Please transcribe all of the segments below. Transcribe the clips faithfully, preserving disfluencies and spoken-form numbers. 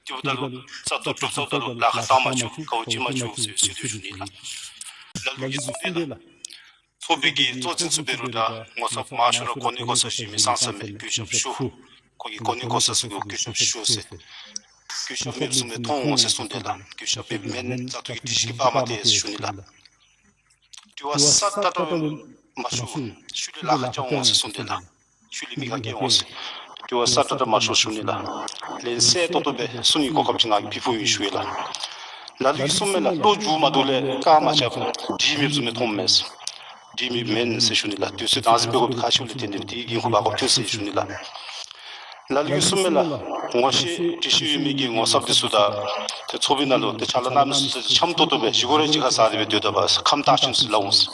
དེ་འབདཝ་ད་ལུ་བཙག་འཐུ་གྲུབ་ཚརཝ་ད་ལུ་ལཱ་ཁག་བཏང་མ་བཅུག། དཀའཝ་སྤྱད་མ་བཅུག་ཟེར་ཟེར་དོ་ཞུ་ནི་ལགས། ལ་ལུ་གིས་གསུངས་ཏེ་ལགས། ཚོགས་པའི་གི་གཙོ་འཛིན་ཚུ་འབད་རུང་ད་ངོ་ཚབ་མང་ཤོས་ར་གོ་གནས་གོ་ས་ཞུ་མི་ཙང་ཙ་མས། གུས་ཞབས་ཞུ། ཁོང་གི་གོ་གནས་གོ་ས་ཚུ་གུ་གུས་ཞབས་ཞུ་ཟེར། གུས་ཞབས་མེདཔ་བཟུམ་སྦེ་མཐོང་འོང་ཟེར་གསུངས་ཏེ་ལགས། གུས་ཞབས་མེདཔ་མེན། བཙག་འཐུ་གི་སྒྲིག་གཞི་གིས་སྤར་མ་སྟེར་ཟེར་ཞུ་ནི་ལགས། དྲི་བ་གསར་དྲགས་དྲགས་མ་ཞུ། ཤུལ་ལས་ལཱ་ཁག་རྐྱབ་འོང་ཟེར་གསུངས་ཏེ་ལགས། ཤུལ་ལས་མི་ཁག་སྐྱེལ་འོང་ཟེར། དྲི་བ་གསར་དྲགས་དྲགས་མ་ཞུ་ཞུ་ནི་ལགས། ལན་གསལ་ཏོག་ཏོ་སྦེ་གསུང་ནིའི་གོ་སྐབས་ཅིག་ང་གིས་ཕུལ་ཕུལཝ་ཨིན་ཞུ་ཡི་ལགས། ལ་ལུ་གིས་གསུངམ་མས་ལགས། བློ་འགྱོད་མ་བཏུབ་ལས་བཀག་མ་རྐྱབ། སྒྲིག་མེདཔ་བཟུམ་སྦེ་མཐོངམ་མས་ཟེར། སྒྲིག་མེདཔ་མེན་ཟེར་ཞུ་ནི་ལགས། དུས་ཚོད་དང་ཟེར་འབད་དགོཔ་ཁག་ཆེཝ་ལས་བརྟེན་ཏེ་དེ་འགན་ཁུར་འབག་དགོཔ་ཐོན་ཟེར་ཞུ་ནི་ལགས། ལ་ལུ་གིས་གསུངམ་མས་ལགས། ངོ་ཤེས་འདྲིས་ཤེས་ཡོད་མི་གི་ངོ་ཚབ་འདི་ཚུ་དང་ཏེ་ཚོགས་པའི་ནང་ལུ་ཏེ་ཕྱག་ལཱ་གནང་མི་ཚུ་ཏེ་འཆམ་ཏོག་ཏོ་སྦེ་གཞི་གུ་ར་གཅིག་ཁར་ཟ་སྟེ་སྦེ་སྡོད་དཔ་ཁམས་དྭངས་ཤིག་ཟེར་སླབ་འོང་ཟེར།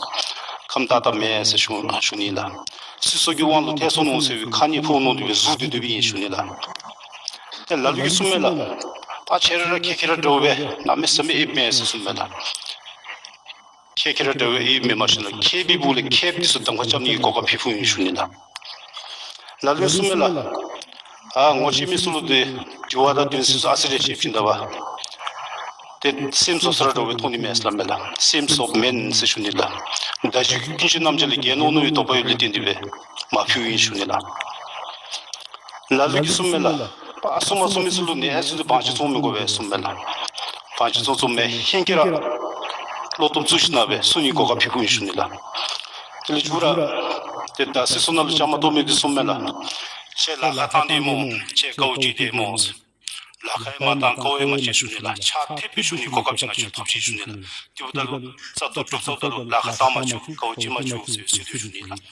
ཁམས་དྭངས་དྭངས་མེན་ཟེར་ཞུ་ཞུ་ནི་ལགས། སྲིད་ཚོགས་ཀྱི་དབང་ལུ་ཐལ་སོ་ནུག་ཟེར་བའི་ཁ་ཉེས་ཕོག་ནུག་དེ་སྦེ་བཟོ་སྟེ་སྡོདཔ་ཨིན་ཞུ་ནི་ལགས། ཏེ་ལ་ལུ་གིས་གསུངམ་མས་ལགས། ད་ཁྱེད་ར་ར་ཁྱེད་ཁྱེད་ར་འདྲཝ་སྦེ་གནམ་མེད་ས་མེད་ཨེབ་མས་ཟེར་གསུངམ་མས་ལགས། ཁྱེད་ཁྱེད་ར་འདྲཝ་སྦེ་ཨེབ་མས་མ་ཤེས་ལགས། མཁས་པའི་སྦུག་ལས་མཁསཔ་འདི་ཚུ་གདམ་ཁ་རྐྱབ་ནིའི་གོ་སྐབས་ཕུལ་ཕུལཝ་ཨིན་ཞུ་ནི་ལགས། ལ་ལུ་གིས་གསུངམ་མས་ལགས། ཨ་ངོ་ཤེས་མི་ཚུ་ལུ་ཏེ་དྲི་བ་དང་དོན་ཚན་ཚུ་ཨ་ཙི་རེ་བཤད་བྱིན་ད་བ། ཏེ་སེམས་བསོ་ས་ར་འདྲཝ་སྦེ་མཐོང་ནི་མས་ཟེར་སླབ་མས་ལགས། སེམས་བསོཝ་མེན་ཟེར་ཞུ་ནི་ལགས། མདའ་གཞུ་གི་ཀུན་སྤྱོད་རྣམ་འགྱུར་ལས་བརྒལ་ནུག་ནུག་པའི་དོགས་པ་ཡོད་ལས་བརྟེན་ཏེ་སྦེ་མ་ཕུལཝ་ཨིན་ཞུ་ནི་ལགས། ལ་ལུ་གིས་གསུངམ་མས་ལགས། ཨ་གསུང་མ་གསུང་མི་ཚུ་ལུ་ནི་ཨེ་ཚུ་ཏེ་བང་ཅིག་བཙོང་མི་དགོ་པས་གསུངམ་མས་ལགས། བང་ཅིག་བཙོང་བཙོང་མེན། ཧེང་སྐལ་ར་བློ་སྟོབས་བཙུགས་ཞིན་ན་སྦེ་གསུང་ནིའི་གོ་སྐབས་ཕུལ་ཕུལཝ་ཨིན་ཞུ་ནི་ལགས། དེ་ལས་མཇུག་ར་ཏེ་ད་སྲིད་ཚོགས་ནང་ལུ་བཅའ་མར་གཏོགས་མི་འདི་གསུངམ་མས་ལགས། ཁྱེད་ལཱ་ཁག་བཏང་སྟེ་སྨོ། ཁྱེད་དཀའཝ་སྤྱད་དེ་སྨོ། ལཱ་ཁག་ཡང་མ་བཏང་དཀའཝ་ཡང་མ་སྤྱད་ཞུ་ནི་ལགས། ཕྱག་འཐེབ་སྦེ་ཞུ་ནིའི་གོ་སྐབས་ཅིག་ང་བཅས་ཐོབ་ཅི་ཞུ་ནི་ལགས། དེ་འབདཝ་ད་ལུ་བཙག་འཐུ་གྲུབ་ཚརཝ་ད་ལུ་ལཱ་ཁག་བཏང་མ་བཅུག། དཀའཝ་སྤྱད་མ་བཅུག་ཟེར་ཟེར་དོ་ཞུ་ནི་ལགས།